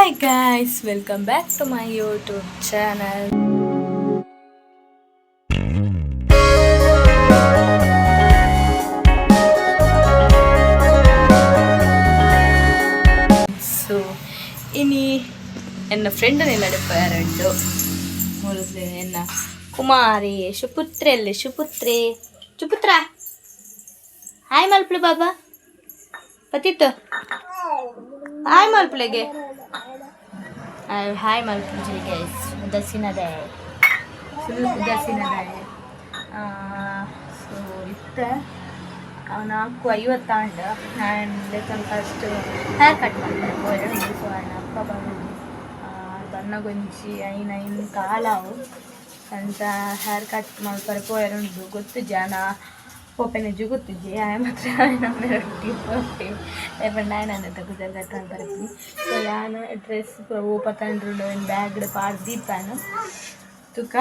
Hi guys, welcome back to my YouTube channel. So ಇನಿ ಎನ್ನ friend ನಿಲ್ಲಡೆ ಉಂಟು ಎನ್ನ ಕುಮಾರಿ ಸುಪುತ್ರೆ ಅಲ್ಲಿ ಸುಪುತ್ರೆ ಸುಪುತ್ರ ಹಾಯ್ ಮಲ್ಪಲು ಬಾಬಾ ಪತಿತ್ತು ಹಾಯ್ ಮಲ್ಪಲೆಗೆ ಹಾಯ್ ಮಲ್ಪುಜಿ ಗೈಸ್ ಉದಾಸೀನದೆ ಫುಲ್ ಉದಾಸೀನದೆ. ಸೊ ಇತ್ತೆ 4:50 ಆ್ಯಂಡ್ ಫಸ್ಟ್ ಹೇರ್ ಕಟ್ ಮಾಡ್ತಾರೆ ಪೋಯೆರ್. ಸೊ ಆಯ್ನ ಅಪ್ಪ ಬಂದು ಬನ್ನಗೊಂಜಿ ಐನ್ ಐನ್ ಕಾಲಾವು ಅಂಚ ಹೇರ್ ಕಟ್ ಮಲ್ಪರೆ ಪೋಯೆರ್ ಉಂಡು. ಗೊತ್ತು ಜನ ಪೋಪೆನಜ್ಜಿ ಗೊತ್ತಿಜ್ಜಿ ಆಯ್ ಮಾತ್ರ ನಮ್ಮ ಪೋಪೆ ಪಂಡ ಆಯ್ನ ಕುಜಲ್ ಕಟ್ ಮಲ್ಪರೆ. ಸೊ ಯಾನ್ ಡ್ರೆಸ್ ಪೂರ ಓಪ ತಂಡ್ರುಂಡು ಬ್ಯಾಗ್ ಪಾಡ್ ದೀಪಾನ ತುಕ.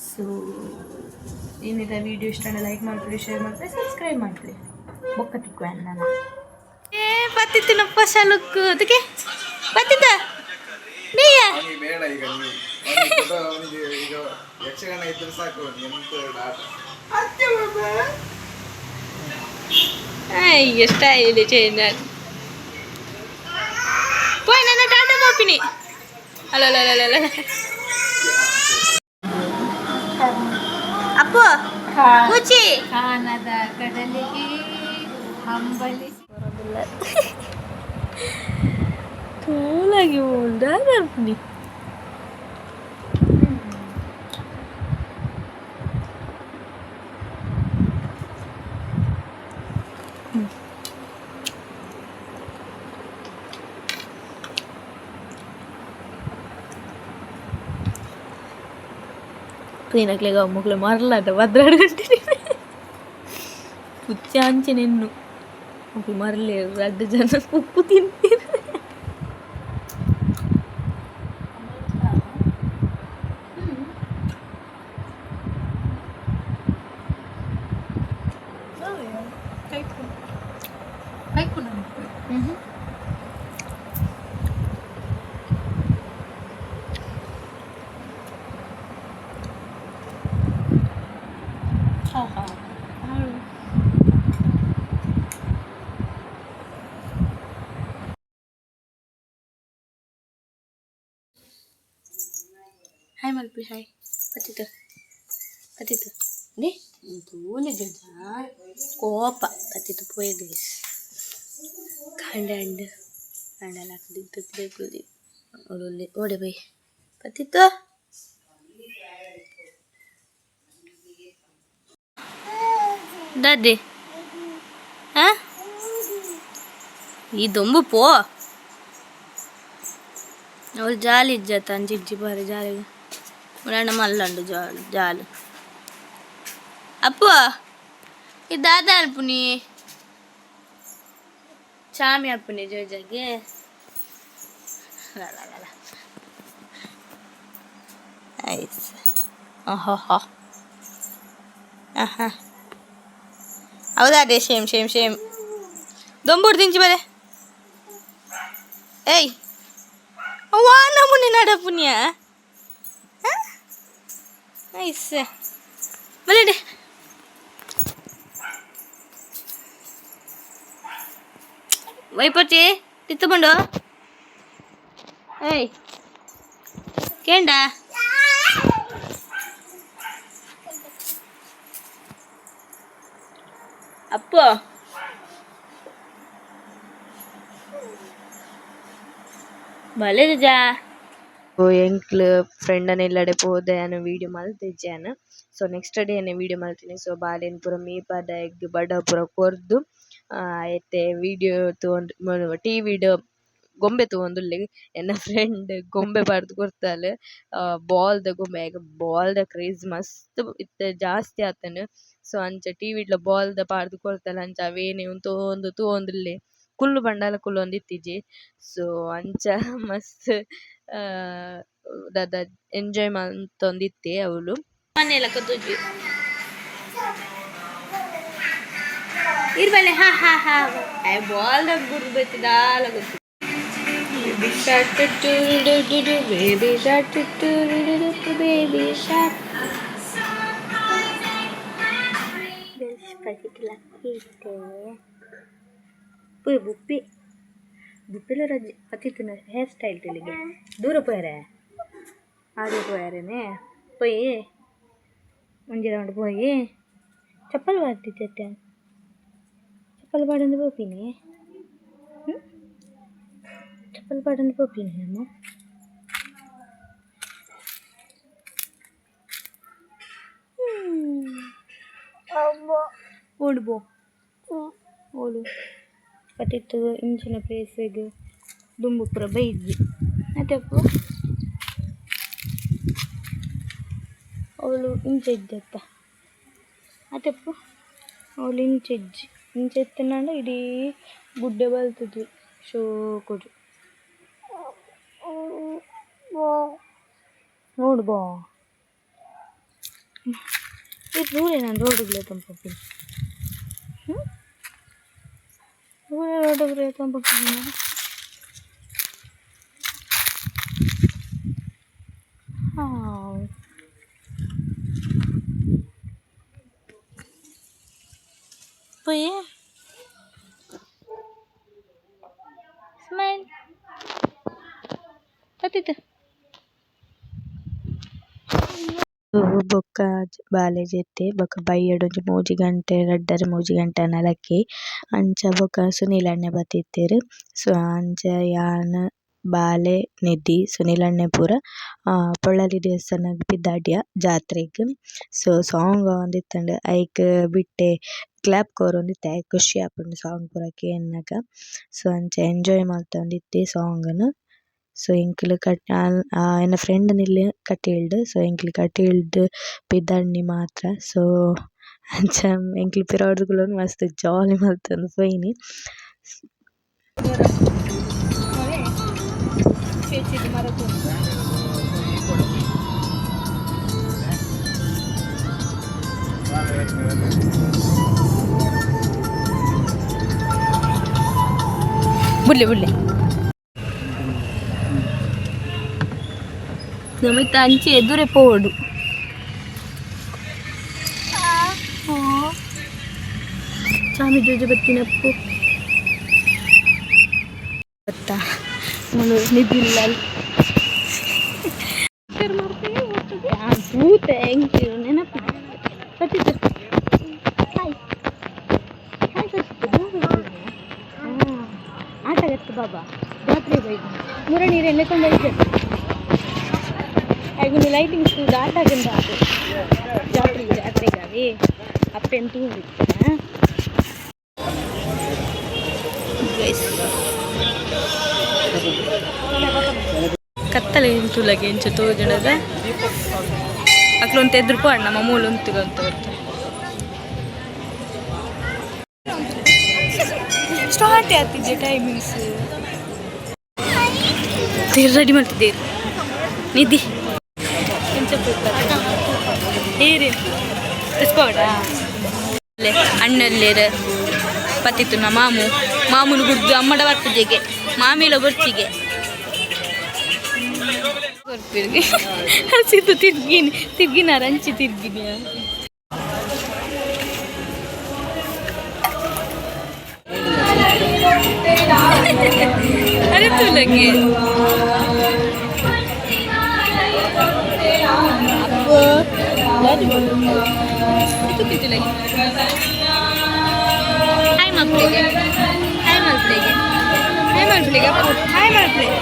ಸೊ ಏನಿದೆ ವಿಡಿಯೋ ಇಷ್ಟ ಲೈಕ್ ಮಾಡ್ಕೊಳ್ಳಿ, ಶೇರ್ ಮಾಡ್ಕೊಳ್ಳಿ, ಸಬ್ಸ್ಕ್ರೈಬ್ ಮಾಡ್ಕೊಳ್ಳಿ. ಬೊಕ್ಕ ತಿಕ್ಕು ನಾನು ಏ ಪತ್ತಿತ್ತು ಹೊಸ ಲುಕ್ ಅದಕ್ಕೆ ಪತ್ತಿತ್ತ ನೀಯ. ಅವನಿಗೆ ಬೇಡ ಈಗ ನೀವು ಅವನಿಗೆ ಕೊಡು, ಅವನಿಗೆ ಈಗ ಯಕ್ಷಗಾನ ಇದ್ರೆ ಸಾಕು ಅವನಿಗೆ ಎಂತ ಬೇಡ ಆಟ. ಅಯ್ಯೋ ಸ್ಟೈಲ್ ಚೇಂಜ್ ಪೋಯ್ ನನ್ನ ಟಾಟಾ ಪೋಪಿನಿ ಅಲ್ಲ ಅಲ್ಲ ಅಲ್ಲ ಅಲ್ಲ ಅಪ್ಪು ಕೂಚಿ ಕಾನದ ಕಡಲಿಗೆ ಹಂಬಲಿ ತೂಲಾಗಿ ಉಂಡಾ ಬರ್ಪುನಿ. ಕ್ಲೀನಾಗ್ಲಿಗ ಮುಗ್ಲು ಮರಲಾಟ ಬದ್ರಾಡ್ಕೊಂತೀನಿ ಪುಚ್ಚ ಅಂಚೆ ನಿನ್ನು ಮುಗ್ಲು ಮರಲಿ ರಡ್ಡು ಜನ ಉಪ್ಪು ತಿಂತೀರಿ. ಹಾಯ್ ಮಲ್ಪಿ ಹಾಯ್ ಪತ್ತಿತ್ತು ಪತ್ತಿತ್ತು ನೇ ತೂಲೆ ಜನ ಕೋಪ ಪತ್ತಿತ್ತು ಪೋಯ್ ಗೈಸ್ ಕಾಂಡ ಅಂಡ್ ಕಾಂಡಲ ಹಾಕಿ ಓಡಲ್ಲಿ ಓಡೆ ಬೈ ಪತ್ತಿತ್ತು ದಾದಿ ಆ ಈ ದೊಂಬು ಪೋ ಅವಳು ಜಾಲಿ ಇಜ್ಜತ್ತ ಅಂಚಿಜ್ಜಿ ಬಾರಿ ಜಾಲಿ ಉಡಾಣ ಮಲ್ಲಂಡು ಜಾಲು ಜಾಲು ಅಪ್ಪು ಈ ದಾದಾ ಅಲ್ಪುನಿ ಚಾಮಿ ಅಪ್ಪುನಿ ಜೋಜಾಗೆ ಐಸ್ ಓಹೋ ಆಹಾ ಹೌದಾ ಅದೇ ಸೇಮ್ ಸೇಮ್ ಸೇಮ್ ದೊಂಬುಡು ತಿಂಚಿ ಬರೆ ಏಯ್ ವಾ ನಮೂನೆ ನಡಪುನಿಯ ಐಸ್ ಬಲೆ ವೈಪೊಚ್ಚಿ ತಿತ್ತುಕೊಂಡು ಏಯ್ ಕೇಂಡ ಅಪ್ಪು ಬಲೆ ಜಾ ಎಂಕ್ಲು ಫ್ರೆಂಡನ ಇಲ್ಲಡೆ ಪೋದೆ ಯಾನ್ ವೀಡಿಯೋ ಮಲ್ತಿಜ್ಜೆ. ಸೊ ನೆಕ್ಸ್ಟ್ ಡೇ ವೀಡಿಯೋ ಮಲ್ತಿನಿ. ಸೊ ಬಾಲೆನ್ ಪೂರ ಮೀಪಾದ್ ಎಗ್ ಬಡ ಪೂರ ಕೊರ್ದು ಐತೆ ವೀಡಿಯೋ ತೂವೊಂದು ಟಿವಿಡ್ ಗೊಂಬೆ ತೂವೊಂದುಲ್ಲೆ. ಎನ್ನ ಫ್ರೆಂಡ್ ಗೊಂಬೆ ಪಾಡ್ದ್ ಕೊರ್ತಾಲ್ ಬಾಲ್ದ ಗೊಂಬೆ. ಆಯಗ್ ಬಾಲ್ದ ಕ್ರೇಜ್ ಮಸ್ತ್ ಇತ್ತೆ ಜಾಸ್ತಿ ಆತುಂಡು. ಸೊ ಅಂಚ ಟಿವಿಡ್ಲ ಬಾಲ್ದ ಪಾಡ್ದ್ ಕೊರ್ತಾಲ್. ಅಂಚ ಅವೇನೆ ಉಂತೊಂದು ತೂವೊಂದುಲ್ಲೆ. ಕುಲ್ಲು ಪಂಡಲ ಕುಲ್ಲೊಂದಿತ್ತಿಜಿ. ಸೊ ಅಂಚ ಮಸ್ತ್ ದಾದ ಎಂಜಾಯ್ ಮಂತೊಂದಿತ್ತೆ ಅವ್ಲು. ಮನೆಲಕ ತೂಜಿ ಇರ್ ಬಲೆ ಹಾ ಹಾ ಹಾ ಆಯ್ ಬಾಲ್ದ ಗುರ್ದು ಬೈತಿ ದಾಲ ಗೊತ್ತು. Baby shark do do do do baby shark do do do do baby shark. ಪೋಯ್ ಬುಪ್ಪಿ ಬುಪ್ಪಿಲ ರಜೆ ಅತಿಥಿನ ಹೇರ್ ಸ್ಟೈಲ್ ತಿಳಿಗೆ ದೂರ ಪೋಯರೆ ಆಡೆ ಪೋಯರೇನೆ ಪೋಯಿ ಒಂಜಿ ರೌಂಡ್ ಪೋಯಿ ಚಪ್ಪಲ್ ಪಾಡ್ದಿತ್ತೆ ಚಪ್ಪಲ್ ಪಾಡೊಂದು ಪೋಪಿನಿ ಹ್ಞೂ ಚಪ್ಪಲ್ ಪಾಡೊಂದು ಪೋಪಿನಿ ಅಮ್ಮ. ಓಡು ಬೋ ಓಡು ಪತಿತ್ತು ಇಂಚಿನ ಪ್ಲೇಸಿಗೆ ದುಂಬು ಪೂರ ಬೈದ್ವಿ ಅತ್ತೆ. ಅವಳು ಇಂಚ ಇದ್ದತ್ತ ಅತ್ತಪ್ಪು ಅವಳು ಇಂಚ ಇಜ್ಜಿ ಇಂಚ ಇತ್ತನಾಂಡ ಇಡೀ ಗುಡ್ಡೆ ಬಲ್ತದ್ವಿ ಶೋಕುಡು ನೋಡು ಬಾ ಇದು ದೂರ ನಾನು ರೋಡ್ಗಳೇ ತಂಪಿ ಹ್ಞೂ ದೂರ ರೋಡ್ಗಳೇ ತಂಪಿ. ಹಾಂ ಪೋಯೆ ಸ್ಮೈಲ್ ಪತಿತ. ಬೊಕ್ಕ ಬಾಲೆ ಜೆತ್ತೆ ಬೊಕ್ಕ ಬಯ್ಯಡ್ ಒಂಜಿ ಮೂಜಿ ಗಂಟೆ ರಡ್ಡರೆ ಮೂಜಿ ಗಂಟೆ ಆಂಡ ಲಕ್ಕಿಯೆ. ಅಂಚ ಬೊಕ ಸುನಿಲ್ ಅಣ್ಣೆ ಬತ್ತಿತ್ತೆರ್. ಸೊ ಅಂಚ ಯಾನ್ ಬಾಲೆ ನಿಧಿ ಸುನಿಲ್ ಅಣ್ಣೆ ಪೂರ ಪೊಳಲಿ ದೇವಸ್ಥಾನಗ್ ಪಿದಾಡಿಯ ಜಾತ್ರೆಗ್. ಸೊ ಸಾಂಗ್ ಆವೊಂದಿತ್ತುಂಡು ಐಕ್ ಬಿಟ್ಟೆ ಕ್ಲೇಪ್ ಕೊರೊಂದಿತ್ತೆ ಆಯಗ್ ಖುಷಿ ಆಪುಂಡು ಸಾಂಗ್ ಪೂರ ಕೇನ್ನಗ. ಸೊ ಅಂಚ ಎಂಜೋಯ್ ಮಲ್ತೊಂದಿತ್ತೆ ಸಾಂಗ್ ನು. ಸೊ ಎಂಕುಲು ಎನ್ನ ಫ್ರೆಂಡ್ ನ ಇಲ್ಲ್ ಕಟೀಲ್ಡ್. ಸೊ ಎಂಕುಲು ಕಟೀಲ್ಡ್ ಪಿದಾಡ್ನಿ ಮಾತ್ರ. ಸೊ ಅಂಚ ಎಂಕುಲು ಪಿರವುರ್ದ್ ಕುಲೊಂದು ಮಸ್ತ್ ಜಾಲಿ ಮಲ್ತೊಂದು ಪೋಯಿನಿ. ಬುಡ್ಲೆ ಬುಡ್ಲೆ ನಮಿತ ಅಂಚೆ ಎದುರೆ ಪೋಡು ಚಾಮಿ ಜೋಜ ಬತ್ತಿನಪ್ಪು ಗೊತ್ತಾ ಮುಳು ನಿಧಿಲ್ಲ ಭೂತ ಎಂಕ್ ನೆನಪು ಸಚಿತ್ ಹಾಯ್ ಹಾಯ್ ಸಚಿತ್. ಆಟಗತ್ತು ಬಾಬಾ ಜಾತ್ರೆ ಬೈದು ಮುರ ನೀರು ಎಣ್ಣೆ ಕೊಂಡೊಯ್ತು ಐಗುಂದು ಲೈಟಿಂಗ್ಸ್ ಆಟ ಆಗಂದ ಅದು ಜಾತ್ರೆ ಜಾತ್ರೆಗಾವಿ ಅಪ್ಪೆನ್ ತೂಂದಿತ್ತೆ. ಕತ್ತಲೆ ತುಲಗೆ ಎಂಚ ತೋಜಣದ ಅಕ್ಲೊಂತ ಎದುರು ಪಾಡ್ ನಮ್ಮ ಮೂಲ ಉಂತುಗಂತ ಸ್ಟಾರ್ಟ್ ಆಗ್ತಿದ್ದೆ ಟೈಮಿಂಗ್ಸ್ ರೆಡಿ ಮಾಡ್ತಿದ್ದೀರಿ ನಿಧಿ ಎಂಚ ಏರಿ ಸ್ಪಾಡ ಅಣ್ಣಲ್ಲೇರು ಪತ್ತಿತ್ತು ನಾ ಮಾಮು ಮಾಮೂಲು ಗುಡ್ದು ಅಮ್ಮಡ ಬರ್ಪುಜೆಗೆ ಮಾಮಿಲ ಬರ್ಚಿಗೆ ಬರ್ಪಿರ್ಗೆ ಹಸಿದು ತಿರ್ಗಿನಿ ತಿರ್ಗಿನ ರಂಚಿ ತಿರ್ಗಿನಿ. ಅರೆ ತುಲಗೆ ಹಾಯ್ ಮಕ್ಕಳಿಗೆ ಹಾಯ್ ಮಕ್ಕಳಿಗೆ ಹಾಯ್ ಮಕ್ಕಳಿಗೆ ಹಾಯ್ ಮಕ್ಕಳಿಗೆ.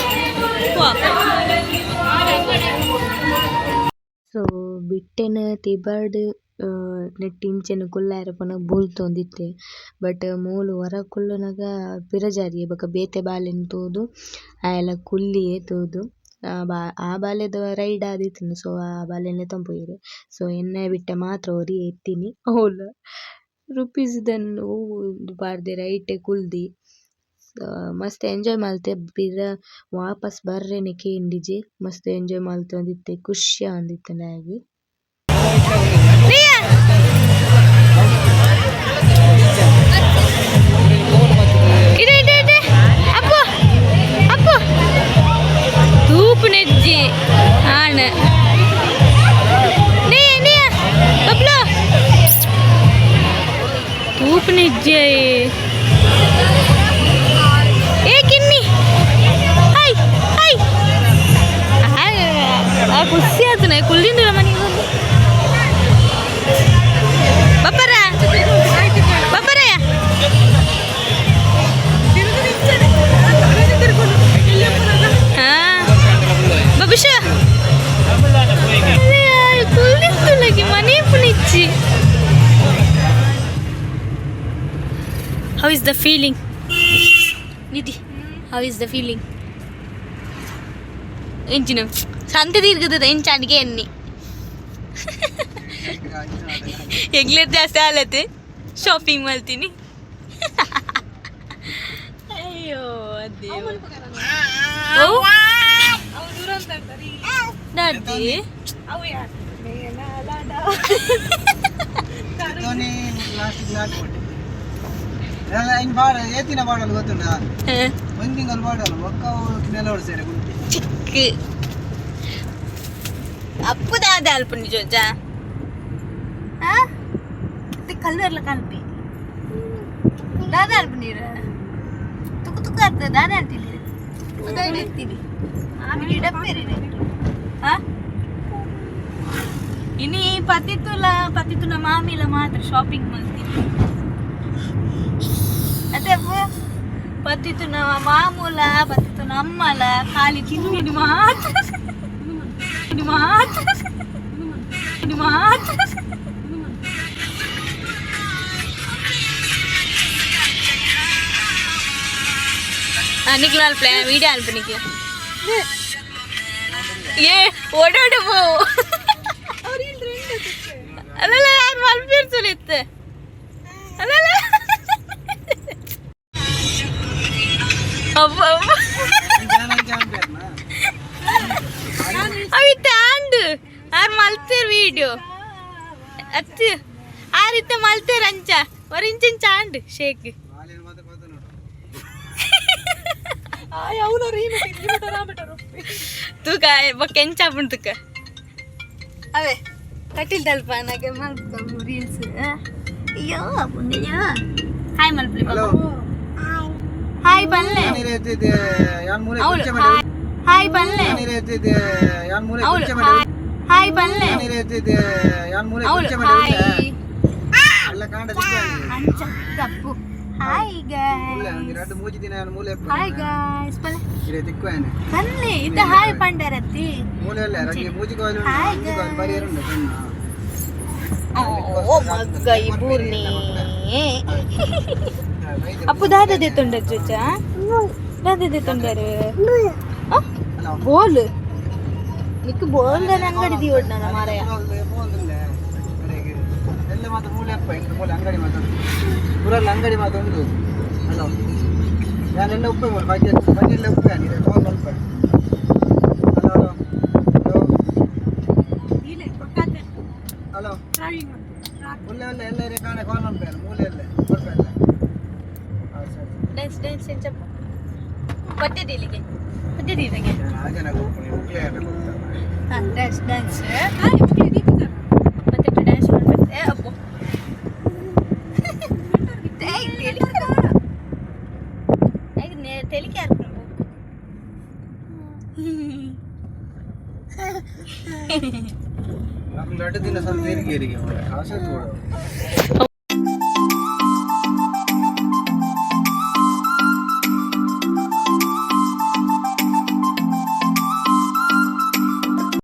ಸೊ ಬಿಟ್ಟೆನ್ ತಿಬರ್ಡ್ ನೆಟ್ಟ್ ಇಂಚೆನೆ ಕುಲ್ಲಾರೆ ಪೋನಗ ಬುಲ್ತೊಂದಿತ್ತೆ. ಬಟ್ ಮೂಲು ಒರ ಕುಲ್ಲುನಗ ಪಿರ ಜಾರಿಯೆ ಬೊಕ ಬೇತೆ ಬಾಲೆನ್ ತೂದು ಆಯೆಲ ಕುಲ್ಲಿಯೆ ತೂದು ಆ ಬಾಲೆದ ರೈಡ್ ಆದಿತ್ತುಂಡು. ಸೊ ಆ ಬಾಲೆನ್ ಲೆತೊಂದು ಪೋಯೆರ್. ಸೊ ಎನ್ನ ಬಿಟ್ಟೆ ಮಾತ್ರ ಒರಿಯೆ ಇತ್ತಿನಿ. ಅವ್ಲ ರುಪೀಸ್ ದನ್ ಒವು ಉಂದು ಪಾಡ್ದೆರ್ ಐಟೆ ಕುಲ್ದಿ ಮಸ್ತ್ ಎಂಜಾಯ್ ಮಲ್ತೆ. ಪಿರ ವಾಪಸ್ ಬರ್ರೆನೆ ಕೇಂಡಿಜಿ. ಮಸ್ತ್ ಎಂಜಾಯ್ ಮಲ್ತೊಂದಿತ್ತೆ ಖುಷಿ ಆವೊಂದಿತ್ತ್ಂಡ್ ಆಯಗ್. ಇದೆ ಇದೆ ಇದೆ ಅಪ್ಪು ಅಪ್ಪು. ಇಜ್ಜಿ ಆಣ್ ನೀ ನೀ ಬಬ್ಲು ತೂಪುನ ಇಜ್ಜಿ. ಏ ಕಿನ್ನಿ, ಹಾಯ್ ಹಾಯ್. ಆ ಖುಷಿ ಆತನ ಕುಲ್ಲಿಂದಿಲ್ಲ ಮನೆಗೆ ಬಂದು. ಬಪ್ಪರ ಬಪ್ಪರಯ್ಯ. ಹಾ ಬಬಿಷ ಕುಲ್ಲಿಂದುಲಗಿ ಮನೆ ಪುಣಿಚ್ಚಿ. How is the feeling, Nidhi? How is the feeling? ಎಂಚಿನ ಸಂತೆ ತಿರ್ಗದ ಎಂಚ ಅಡಿಗೆ ಎನ್ನಿ ಎಂಗ್ಲೇ ಜಾಸ್ತಿ ಆಲತ್ತೆ ಶಾಪಿಂಗ್ ಮಾಡ್ತೀನಿ. ಅಯ್ಯೋ ಅದೇ ದಾದಿ. ಲಾಸ್ಟ್ ಲಾಟ್ ಇನ್ನು ಬಾಡ ಏತಿನ ಬಾಡಲು ಗೊತ್ತುಂಟಾ? ಒಂದು ತಿಂಗಳು ಬಾಡಲು ಒಕ್ಕ ನೆಲ ಸೇರೆ ಗುಂಟಿ. ಚಿಕ್ಕ ಅಪ್ಪು ದಾದ ಅಲ್ಪ ನಿಜ ಕಲ್ಲರ್ಲ ಕಲ್ಪಿ ದಾದ ಅಲ್ಪ ನೀರು ತುಕ್ಕು ತುಕ್ಕು ಆಗ್ತದೆ. ದಾದ ಅಂತೀನಿ ಇರ್ತೀನಿ ಆಮೇಲೆ ಇಡಪ್ಪೇರಿ. ಹಾ ಇನಿ ಪತಿತುಲ ಪತಿತುನ ಮಾಮಿಲ ಮಾತ್ರ ಶಾಪಿಂಗ್ ಮಾಡ್ತೀನಿ. ಅದೇ ಪತಿತುನ ಮಾಮೂಲ ಪತಿತುನ ಅಮ್ಮಲ ಖಾಲಿ ತಿನ್ನುಡಿ ಮಾತ್ರ ಮಾತ್ರ ಮಾತ್ರ. ನಿಕ್ಲ ಅಲ್ಪ ವೀಡಿಯೋ ಅಲ್ಪ ನಿಕ್ಲ. ಏ ಓಡೋಡು ಪೋ. ಅಲ್ಲಲ್ಲ, ಯಾರು ಮಲ್ಪೇರ್ ಸುಲಿತ್ತು ಅಲ್ಲಲ್ಲ. ಅಬ್ಬ ಅಬ್ಬ. ಅವಿತ್ತ ಆಂಡ್ ಆರ್ ಮಲ್ತೇರ್ ವೀಡಿಯೋ ಅತ್ತು ಆರಿತ್ತ ಮಲ್ತೇರ್ ಅಂಚ ಒರಿಂಚಿಂಚ ಆಂಡ್ ಶೇಕ್. ಮಾತ್ರ ಮಾತ್ರ ನೋಡು. ತೂಕ ಬೊಕ್ಕ ಎಂಚ ಆಪುಂಡು ತುಕ. ಅವೇ ಕಟೀಲ್ ತಲ್ಪ ನಾಗೆ ಮಲ್ಪ ರೀಲ್ಸ್. ಅಯ್ಯೋ ಪುಣ್ಯ, ಹಾಯ್ ಮಲ್ಪಲಿ. ಹಲೋ. ಹಾಯ್ ಪಲ್ಲೆ. ಯಾನ್ ಮೂಲೆ ಅವಳು ಕುಚ್ಚೆ ಮಾಡಿ. ಹಾಯ್ ಪಲ್ಲೆ. ಯಾನ್ ಮೂಲೆ ಅವಳು ಕುಚ್ಚೆ ಮಾಡಿ. ಹಾಯ್ ಪಲ್ಲೆ. ಯಾನ್ ಮೂಲೆ ಅವಳು ಕುಚ್ಚೆ ಮಾಡಿ. ಹಾಯ್. ಎಲ್ಲ ಕಾಂಡ. ಅಂಚ ತಪ್ಪು. Hi guys. ಎರಡು ಮೂಜಿ ದಿನ ಯಾನ್ ಮೂಲೆ. ಹಾಯ್ ಗೈಸ್ ಪಲ್ಲೆ. ಇರೆ ತಿಕ್ಕು ಪಲ್ಲೆ ಇತ್ತ ಹಾಯ್ ಪಂಡರತ್ತಿ. ಮೂಲೆ ಅಲ್ಲ ರಂಗಿ ಮೂಜಿ ಕೋಯಿಲ್. Hi, ಉಂಟು ಮೂಜಿ ಕೋಯಿಲ್ ಬರಿ ಉಂಟು ಸಣ್ಣ. ಓ ಮಗ್ಗ ಈ ಬೂರ್ನಿ. ಅಪ್ಪು ದಾದ ತೊಂದರೆ ಚುಚ್ಚ ದಾದ ತೊಂದರೆ ಬೋಲ್ ನಿಕ್ ಬೋಲ್ ಅಂಗಡಿ ದಿವಡ್ ನನ್ನ ಮಾರಾಯ. ಎಲ್ಲ ಮಾತ್ರ ಮೂಲೆ ಅಪ್ಪ ಇಂಕ ಮೂಲೆ ಅಂಗಡಿ ಮಾತ್ರ ಊರಲ್ಲಿ ಅಂಗಡಿ ಮಾತ್ರ ಉಂಟು. ಹಲೋ, ನಾನೆಲ್ಲ ಉಪ್ಪೆ ಮೂಲೆ ಬಜ್ಜೆ ಬಜ್ಜೆಲ್ಲ ಉಪ್ಪೆ ಇದೆ ಫೋನ್ ಸ್ವಲ್ಪ. ಹಲೋ ಹಲೋ ಹಲೋ ಹಲೋ, ಮೂಲೆ ಅಲ್ಲ ಎಲ್ಲ ಇದೆ ಕಾಣೆ ಕಾಲ್ ಮಾಡ್ಬೇಕು ಮೂಲೆ ಅಲ್ಲೇ ಬರ್ಬೇಕಲ್ಲ. ಹಾಂ ಸರಿ. ಡ್ಯಾನ್ಸ್ ಡ್ಯಾನ್ಸ್ ಎಂಚಪ್ಪ ಪದ್ಯದಿಲಿಗೆ ಪದ್ಯದಿಲಿಗೆ. ಆ ಜನ ಉಕ್ಲೆ. ಹಾಂ ಡ್ಯಾನ್ಸ್ ಡ್ಯಾನ್ಸ್ ಮತ್ತೆ ಡ್ಯಾನ್ಸ್ ಮಾಡ್ಬೇಕು. ಏ ಅಪ್ಪು ತೆಲಿಕೆ ಹಾಕ್ಬೇಕು. ನಮ್ಗೆ 2 ದಿನ ಸ್ವಲ್ಪ ತಿರುಗಿ ಆಸೆ ತೋಡು.